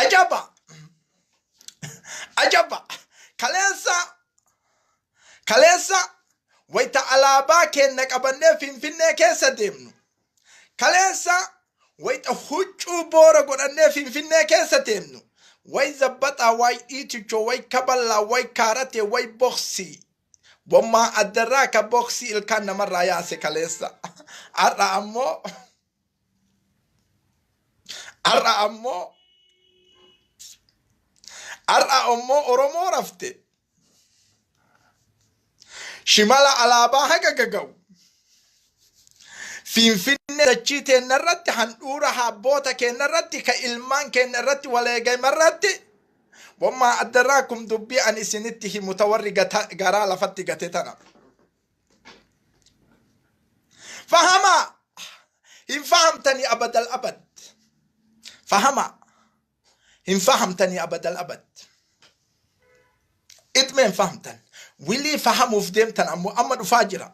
Ajaba! Ajaba! Kaleessa kaleessa wayta alaabaa keenna qabannee Finfinnee keessa deemnu. Kaleessa wayta huccuu boora godhannee Finfinnee keessa deemnu. Way zabbaxaa, way dhiitichoo, way kaballaa, way kaaratee, way boksii. Wammaa addarraa ka boksii ilkaan namarraa yaase kaleessa. Har'a ammoo har'a ammoo har'a ammoo Oromoo rafte. Shimala alaabaa haga gaga'u. Finfinnee dachii teenna irratti handhuura habboota keenna irratti ka ilmaan keenna irratti waleegama irratti wammaa addarraa kun dubbii ani isinitti himu ta warri garaa lafatti gate tana. Fahamaa hin fahamtanii abadal abad. Fahamaa hin fahamtanii abadal abad. Itmee hin fahamtan. Wilii fahamuuf deemtan ammoo amma dhufaa jira.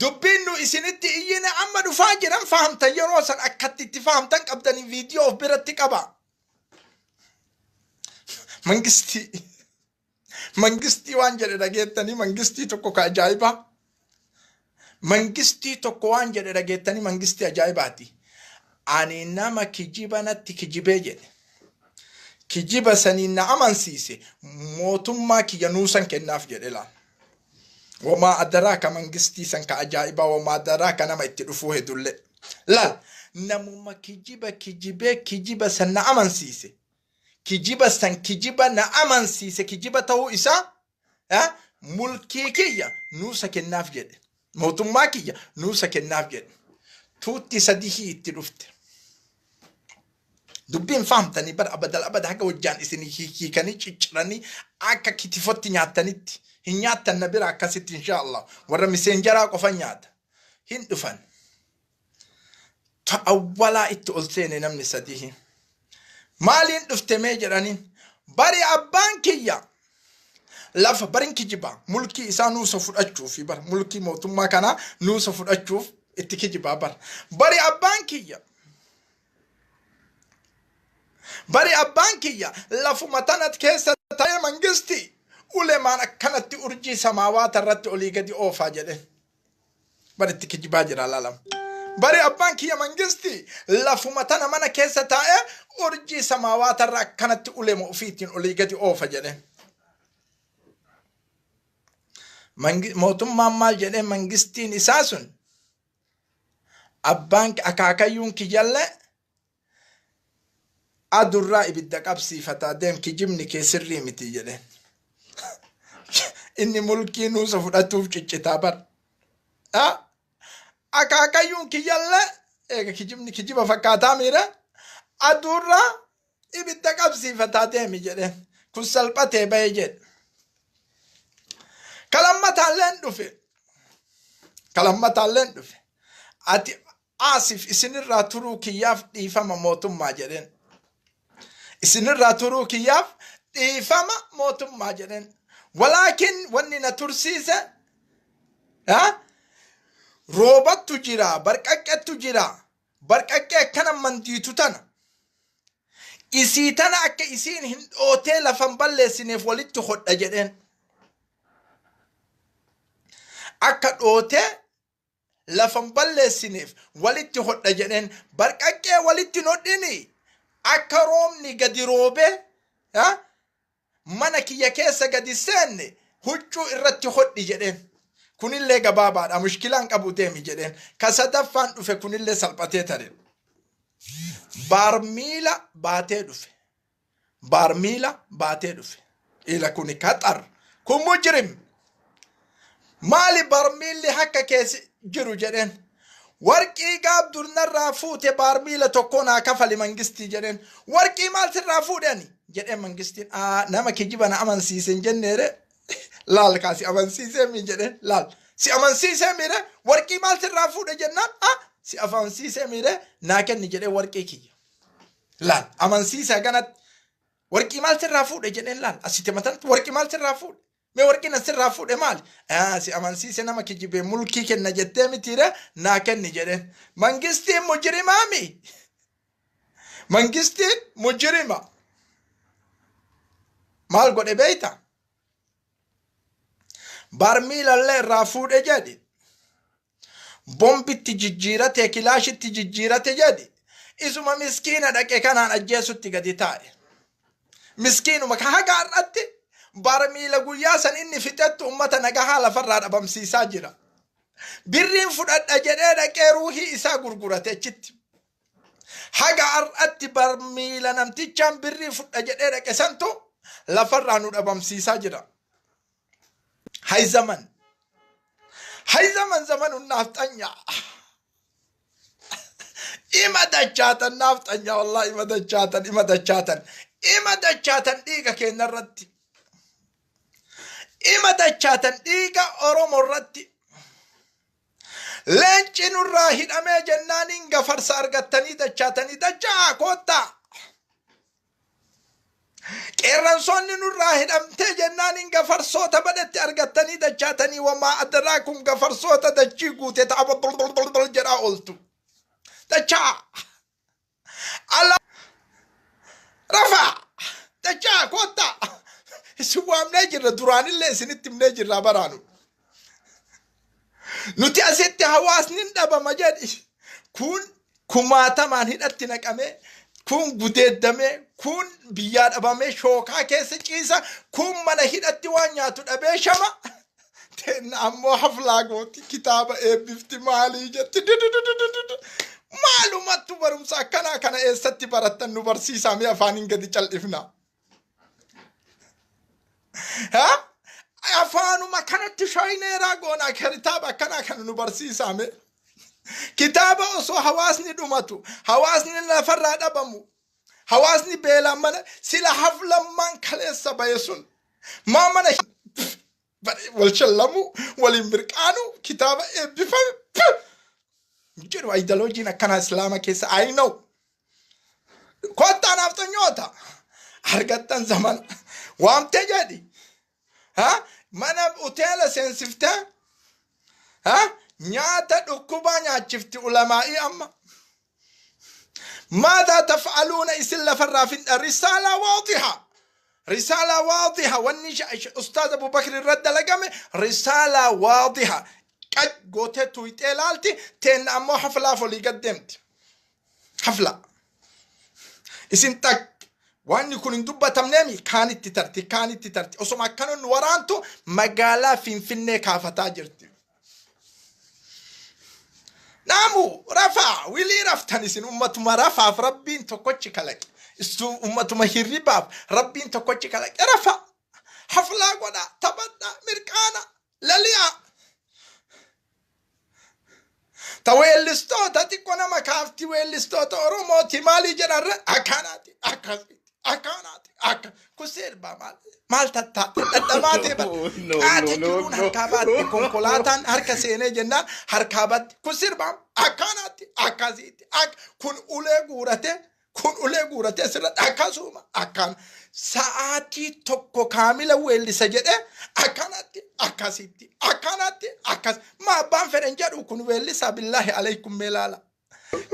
Dubbiin nu isinitti iyyine amma dhufaa jiran fahamtan yeroo san akkatti itti fahamtan qabdanii viidiyoo of biratti qaba. Mangistii mangistii waan jedhe dhageettanii mangistii tokko ka ajaa'ibaa. Mangistii tokko waan jedhe dhageettanii mangistii ajaa'ibaati. Ani nama kijiba natti kijibee jedhe. Kijiba saniin na amansiise mootummaa kiyya nuusan kennaaf jedhe laal. Wamaa adaraaka mangistii san ka ajaa'ibaa wamaa adaraaka nama itti dhufuu hedullee. Laal namuma kijiba kijibee kijiba san na amansiise. Kijiba san kijiba na amansiise kijiba ta'uu isaa mulkii kiyya nuusa kennaaf jedhe. Mootummaa kiyya nuusa kennaaf jedhe. Tuutti sadihii itti dhufte. Dubbiin fahamtanii bara abadal abada haga wajjaan isin hiikanii cicciranii akka kitifotti nyaattanitti hin nyaattan na bira akkasitti insha Allah warra miseenjaraa qofa nyaata hin dhufan. Ta awwalaa itti ol seene namni sadihi. Maaliin dhufte mee jedhaniin bari abbaan kiyya lafa barin kijibaa mulkii isaa nuusa fudhachuuf bar mulkii mootummaa kanaa nuusa fudhachuuf itti kijibaa bar bari abbaan kiyya bari abbaan kiyya lafuma tanat keessa ta'ee mangisti ulemaan akkanatti urjii samaawaata irratti olii gadi oofaa jedhe bari itti kijibaa jira laalam bari abbaan kiyya mangisti lafuma tana mana keessa taa'ee urjii samaawaata irra akkanatti ulema ofiitiin olii gadi oofa jedhe. Mootummaan maal jedhee mangistiin isaa sun abbaan akaakayyuun kiyyallee adurraa ibidda qabsiifataa deem kijibni kee sirrii miti jedheen. Inni mulkii nuusa fudhatuuf ciccitaa bar. Akaakayyuun kiyyallee eega kijibni kijiba fakkaataa miira aduurraa ibidda qabsiifataa deemi jedheen. Kun salphatee bahee jedhe. Kalammataalleen dhufe. Kalammataalleen dhufe. Ati Aasif isinirraa turuu kiyyaaf dhiifama mootummaa jedheen. Isinirraa turuu kiyyaaf dhiifama mootummaa jedheen. Walaakin wanni na tursiise roobattu jira, barqaqqettu jira. Barqaqqee akkana mandiitu tana. Isii tana akka isiin hin dhootee lafan balleessineef walitti hodha jedheen. Akka dhootee lafan balleessineef walitti hodha jedheen. Barqaqqee walitti hin hodhini akka roobni gadi roobee mana kiyya keessa gadi seenne huccuu irratti hodhi jedheen. Kunillee gabaabaadha mushkilaan qabu deemi jedheen. Ka sadaffaan dhufe kunillee salphatee tare. Baarmiila baatee dhufe. Baarmiila baatee dhufe. Ila kuni kaxar. Kun mujrim. Maali barmiilli hakka keessa jiru jedheen. Warqii gaaf durnarraa fuute baarmiila tokko naa kafali mangistii jedheen. Warqii maal sirraa fuudhe ani jedheen mangistiin. Aa nama kijiba na amansiise hin jenneere. Laal kaa si amansiisee mi jedheen laal. Si amansiisee miire warqii maal sirraa fuudhe jennaan aa si amansiisee miire naa kenni jedhee warqii kiyya. Laal amansiisa kanatti warqii maal sirraa fuudhe jedheen laal asitti matanatti warqii maal sirraa fuudhe. Mee warqiin as sirraa fuudhe maali? Aa si amansiise nama kijibee mulkii kenna jettee mitiire naa kenni jedheen. Mangistiin mujrimaami. Mangistiin mujrima. Maal godhe beeyta? Barmiilallee irraa fuudhe jedhi. Bombitti jijjiirate, kilaashitti jijjiirate jedhi. Isuma miskiina dhaqe kanaan ajjeesutti gadi taa'e. Miskiinuma ka haga har'atti barmiila guyyaa san inni fixettu ummata nagahaa lafarraa dhabamsiisaa jira. Birriin fudhadha jedhee dhaqee ruuhii isaa gurgurate achitti. Haga har'atti barmiila namtichaan birrii fudha jedhee dhaqe santu lafarraa nu dhabamsiisaa jira. Hay zaman. Hay zaman zamanun naafxanyaa. Ima dachaatan naafxanyaa, wallahi ima dachaatan, ima dachaatan, ima dachaatan dhiiga keenya irratti. Ima dachaatan dhiiga Oromoo irratti. Leenci nurraa hidhamee jennaaniin gafarsa argattanii dachaatanii dachaa koottaa. Qeerransoonni nurraa hidhamtee jennaaniin gafarsoota badhetti argattanii dachaatanii, wamaa addaraa kun gafarsoota dachii guute ta'a jedhaa ooltu. Dachaa. Ala rafaa dachaa koottaa. Isin waamnee jirra, duraanillee isinitti himnee jirra baraanu. Nuti asitti hawaasni hin dhabama jedhi. Kun kumaatamaan hidhatti naqamee, kun gudeeddamee, kun biyyaa dhabamee shookaa keessa ciisa, kun mana hidhatti waan nyaatu dhabee shama. Teenna ammoo haflaa gooti, kitaaba eebbifti, maalii jetti. Dudududududu. Maalumattu barumsa akkanaa kana eessatti barattan nu barsiisaa mee, afaaniin gadi cal'ifna. Ha? Afaanuma kanatti shaayineeraa goonaa, kitaaba akkanaa kana nu barsiisaa mee. Kitaaba osoo hawaasni dhumatu, hawaasni lafarraa dhabamu, hawaasni beelaan mana sila haflammaan kaleessa baye sun maa mana wal shallamu, waliin mirqaanu, kitaaba eebbifame jedhu. Aayidaloojiin akkanaa islaama keessa, I know. Kottaa naafxanyoota argattan zamana waamte jedhi. Ha? Mana hoteela seensiftee, ha? Nyaata dhukkubaa nyaachifti ulamaa'ii amma. ماذا تفعلون isin lafarraa finna. رسالة واضحة، رسالة واضحة. Wanni Ustaaz Abu Bakr irra dalagame رسالة واضحة. Qaj gootee tuyxee laalti. Teenna ammoo haflaaf olii gad deemti. Hafla. Isin tak wanni kun hin dubbatamneemi, kaanitti tarti, kaanitti tarti. Osoma akkana nu waraantu magaalaa Finfinnee kaafataa jirti. Naamu rafaa wilii raftan isin ummatuma rafaaf rabbiin tokkochi kalaqe. Isu ummatuma hirribaaf rabbiin tokkochi kalaqe rafa. Haflaa godhaa, taphadhaa, mirqaana, lali'aa. Ta weellistoota xiqqoo nama kaafti, weellistoota Oromooti maalii jedhan akkanaati, akkasitti, akkanaati, akka kun sirbaa maal maal tattaate dhadhamaatee bara Oh, no, qaati no, no, jiruun no. harkaa baatte, konkolaataan harka seenee jennaan harkaa batte. Kun sirbaa akkanaatti, akkasitti, akka kun ulee guurate, kun ulee guurate asirratti akkasuma akkaan sa'aatii tokko kaamila weellisa jedhee akkanatti, akkasitti, akkanatti, akkas ma abbaan fedhan jedhu kun weellisaa. بالله عليكم mee laala.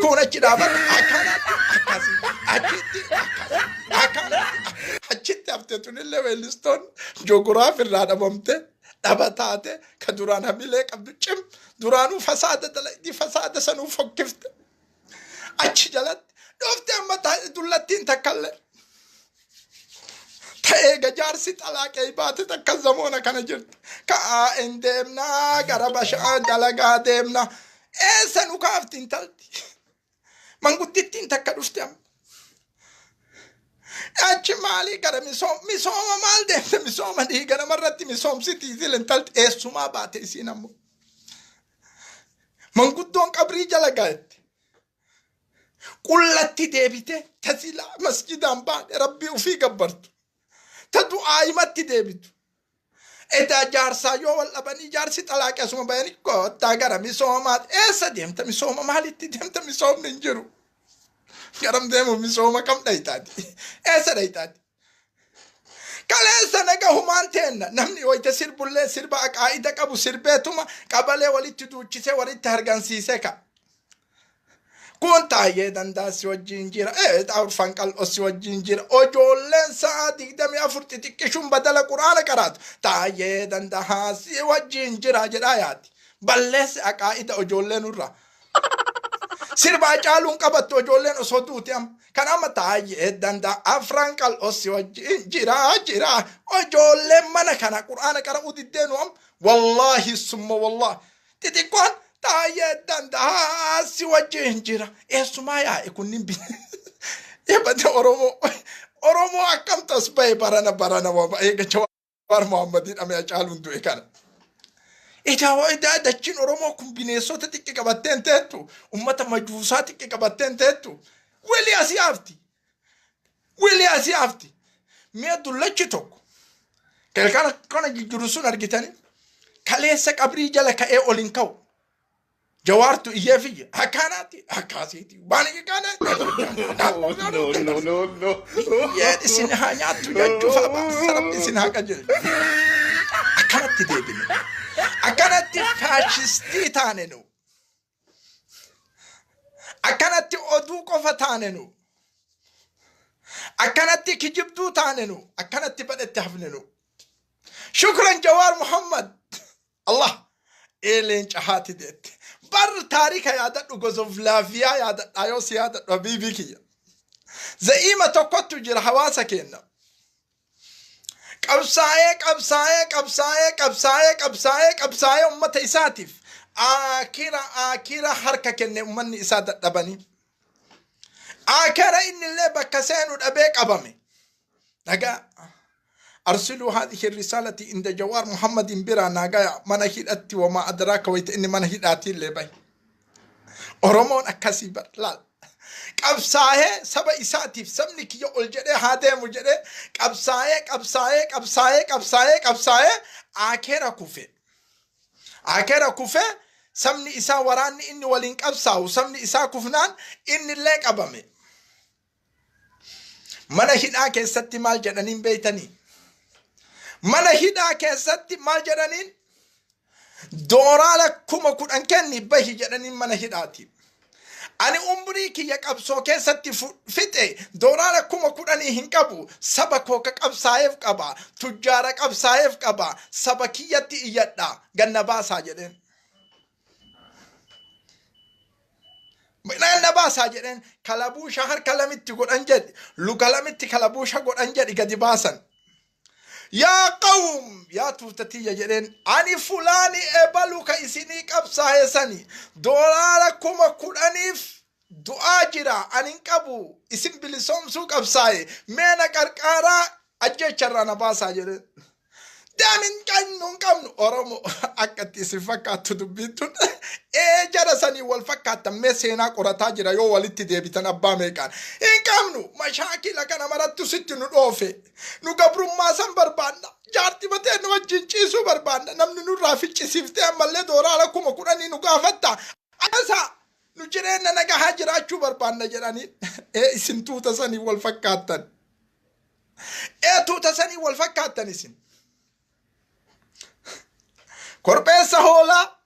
Kun achi dhaabata akkanatti, akkasitti, achitti, akkasitti, akkanatti, achitti hafte. Tunillee weellistoon joogiraaf irraa dhabamte, dhaba taate. Ka duraan hamilee qabdu cim duraanuu fasaada dalagdi, fasaada sanuu fokkifte. Achi jalatti dhufte amma dullattiin takkallee ta'ee gajaarsi xalaaqee baate takka zamoona kana jirti. Ka'aa hin deemnaa, gara bashaan dalagaa deemna. Eessa nu kaafti intalti? Manguddittiin takka dhufte amma. Achi maalii gara misooma maal deemte, misooma dhiiga namarratti misoomsiti isin intalti eessumaa baate isiin ammoo. Manguddoon qabrii jala gaa'etti. Qullatti deebite tasilaa masjidaan baate rabbii ufii gabbartu. Ta du'aayimatti deebitu. Edaa jaarsaa yoo wal dhabanii jaarsi xalaaqee asuma bayanii kottaa gara misoomaati. Eessa deemta, misooma maalitti deemta? Misoomni hin jiru. Garam deemu, misooma kam dhayitaati? Eessa dhayitaati? Kaleessa naga humaan teenna namni wayita sirbullee sirba aqaa'ida qabu sirbeetuma qabalee walitti duuchisee walitti hargansiisee ka. Kun Taayyee Dandaa si wajjin jira. Ee Arfan Qal'oo si wajjin jira. Ijoolleen sa'a 24 xixiqqishuun badala quraana qaraatu. Taayyee Dandaa si wajjin jira jedhaa yaati. Balleessi aqaa'ida ijoollee nurraa. Sirba Hacaaluun qabattu ijoolleen osoo duute amma. Kan amma Taayyee Dandaa Afran Qal'oo si wajjin jira jira. Ijoolleen mana kana quraana qara'uu diddeenu amma. Wallaahi summa wallaahi. Xixiqqoon Taayyee Dandaa si wajjin jira. Eessumaa yaa'e kunniin Eebate Oromoo. Oromoo akkam tas bahe barana barana waba eega Jawaar Mohaammed hidhame Hacaaluun du'e kana. Edaa dachiin Oromoo kun bineensota xiqqi qabattee hin teettu. Ummata majuusaa xiqqi qabattee hin teettu. Weli asii hafti. Weli asii hafti. Mi'a dullachi tokko. Kana kana jijjiiru sun argitanii kaleessa qabrii jala ka'ee ol hin ka'u. Jawaartu iyyee fiyya. Akkaanaati akkaasiiti. Waan kana. No, no, no, no. Biyyeen isin haa nyaattu jechuuf abaarsa Rabbi isin haa qajeelchu. Akkanatti deebine. Akkanatti faashistii taane nu. Akkanatti oduu qofa taane nu. Akkanatti kijibduu taane nu. Akkanatti badhetti hafne nu. Shukran Jawaar Muhammad. Allah ee leenca haati deette. Bar taarika yaadadhu Gozovlaaviyaa yaadadha yoo si yaadadhu habiibii kiyya. Za'iima tokkottu jira hawaasa keenna. Qabsaa'ee qabsaa'ee qabsaa'ee qabsaa'ee qabsaa'ee qabsaa'ee ummata isaatiif akira akira harka kenne ummanni isaa dadhabanii. Akira innillee bakka seenu dhabee qabame. Dhagaa. Arsiluu haadhihi risaalati inda Jawaar Muhammadin biraa naagaya mana hidhatti wamaa adraaka wayita inni mana hidhaatiillee bahe. Oromoon akkasii bar laal. Qabsaa'ee saba isaatiif sabni kiyya ol jedhee haa deemu jedhee qabsaa'ee qabsaa'ee qabsaa'ee qabsaa'ee qabsaa'ee akeera kufe. Akeera kufe sabni isaa waraanni inni waliin qabsaa'u sabni isaa kufnaan innillee qabame. Mana hidhaa keessatti maal jedhaniin beeytanii? Mana hidhaa keessatti maal jedhaniin? Dooraala 10,000 kenni bahi jedhaniin mana hidhaati. Ani umrii kiyya qabsoo keessatti fixe dooraala 10,000 hin qabu. Saba koo ka qabsaa'eef qaba. Tujjaara qabsaa'eef qaba. Saba kiyyatti iyyadha. Ganna baasaa jedheen. Midhaan na baasaa jedheen kalabuusha harka lamitti godhan jedhi luka lamitti kalabuusha godhan jedhi gadi baasan. Yaa qawm yaa tuuta tiyya jedheen ani fulaani ebalu ka isinii qabsaa'e sani doolaara 10,000f du'aa jira ani hin qabu isin bilisoomsuu qabsaa'e mee na qarqaaraa ajjeecharraa na baasaa jedheen. Deem hin qabnu hin qabnu Oromo akka itti isin fakkaattu dubbiin tun ee jara sanii wal fakkaattan mee seenaa qorataa jira yoo walitti deebitan abbaa meeqaan hin qabnu mashaakila kana marattu sitti nu dhoofe nu gabrummaa san barbaanna jaarti matee nu wajjin ciisuu barbaanna namni nurraa ficcisiiftee ammallee dooraala 10,000 nu gaafatta asaa nu jireenya nagahaa jiraachuu barbaanna jedhanii ee isin tuuta sanii wal fakkaattan. Ee tuuta sanii wal fakkaattan isin. Korbeessa hoolaa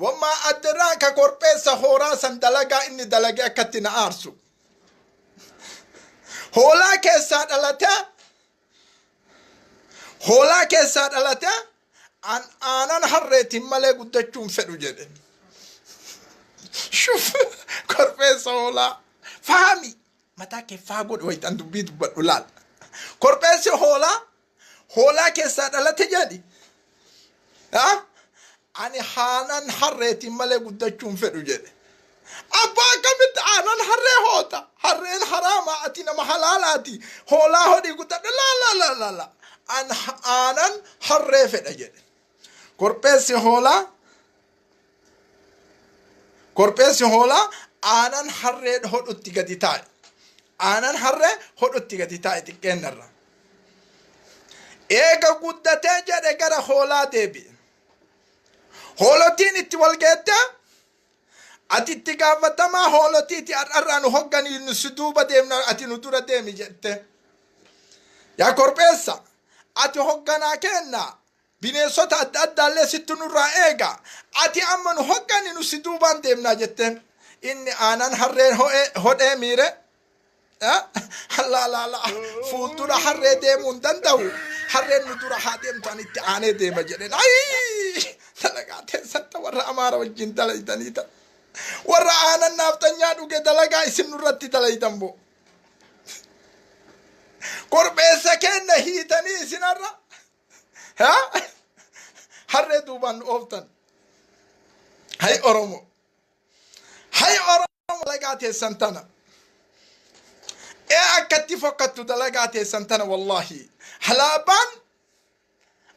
wammaa addaraa ka korbeessa hooraa san dalagaa inni dalage akkatti na aarsu. Hoolaa keessaa dhalatee hoolaa keessaa dhalatee an aanan harreetiin malee guddachuun fedhu jedhe. Shuf korbeessa hoolaa fahami mataa kee faa godhi wayitan dubbii dubbadhu laal. Korbeessi hoolaa hoolaa keessaa dhalate jedhi. Ani aanan harreetiin malee guddachuun fedhu jedhe. Abbaa akkamitti aanan harree hoota? Harreen haraama ati nama halaalaati. Hoolaa hodhii guddadhu laa laa laa laa laa. An aanan harree fedha jedhe. Korbeessi hoolaa Korbeessi hoolaa aanan harree hodhutti gadi taa'e. Aanan harree hodhutti gadi taa'e xiqqeennarra. Eega guddatee jedhe gara hoolaa deebi'e. Hoolotiin itti wal geettee ati itti gaafatamaa hoolotiiti har'arraa nu hogganii nu si duuba deemna ati nu dura deemi jette. Yaa korbeessa ati hogganaa keenna Bineensota adda addaallee sittu nurraa eega. Ati amma nu hoggani nu si duubaan deemnaa jetteen. Inni aanan harreen hodhee miire. La la la, fuuldura harree deemuu hin danda'u. Harreen nu dura haa deemtu, ani itti aanee deema jedheen. Ayii, dalagaa teessatti warra Amaara wajjin dalaydanii ta'a. Warra aanan naaftanyaa dhuge dalagaa isin nurratti dalaydan boo. Korbeessa kenna hiitanii isinarra. Harree duubaan nu ooftan. Hay Oromoo. Hay Oromoo, dalagaa teessan tana. Ee, akkatti fokkattu dalagaa teessan tana wallaahi.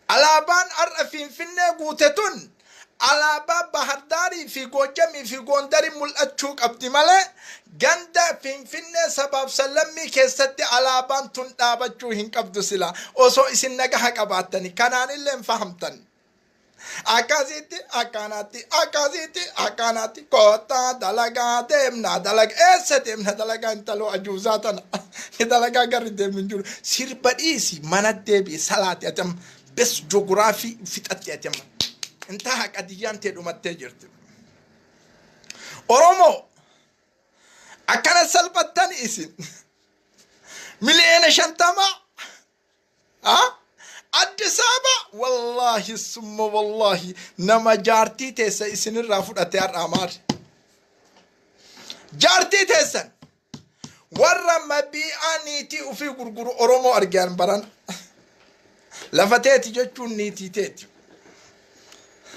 Alaabaan har'a Finfinnee guute tun alaabaa Bahardaarii fi Goojjamii fi Goondarii mul'achuu qabdi malee ganda Finfinnee sabaaf sallammii keessatti alaabaan tun dhaabachuu hin qabdu sila osoo isin nagaha qabaattani. Kanaanillee hin fahamtan. Akkasitti akkanaatti, akkasitti akkanaatti, kottaa dalagaa deemna. Dalaga eessa deemna? Dalagaa intaloo ajuuzaa tana dalagaa garri deemnu hin jiru. Sirba dhiisi, mana deebi'i, salaati. Ati amma bes joogiraafii fixatte. Ati amma intaha qadiyyaan tee dhumattee jirti. Oromoo, akkana salphattan isin 50 miliyoona? Addis Ababa, wallaahi summa wallaahi, nama jaartii teessa isinirraa fudhate har'a Amaarri. Jaartii teessan warra mabii'aa niitii ufii gurguru Oromoo argaan barana. Lafa teeti jechuun niitii teeti.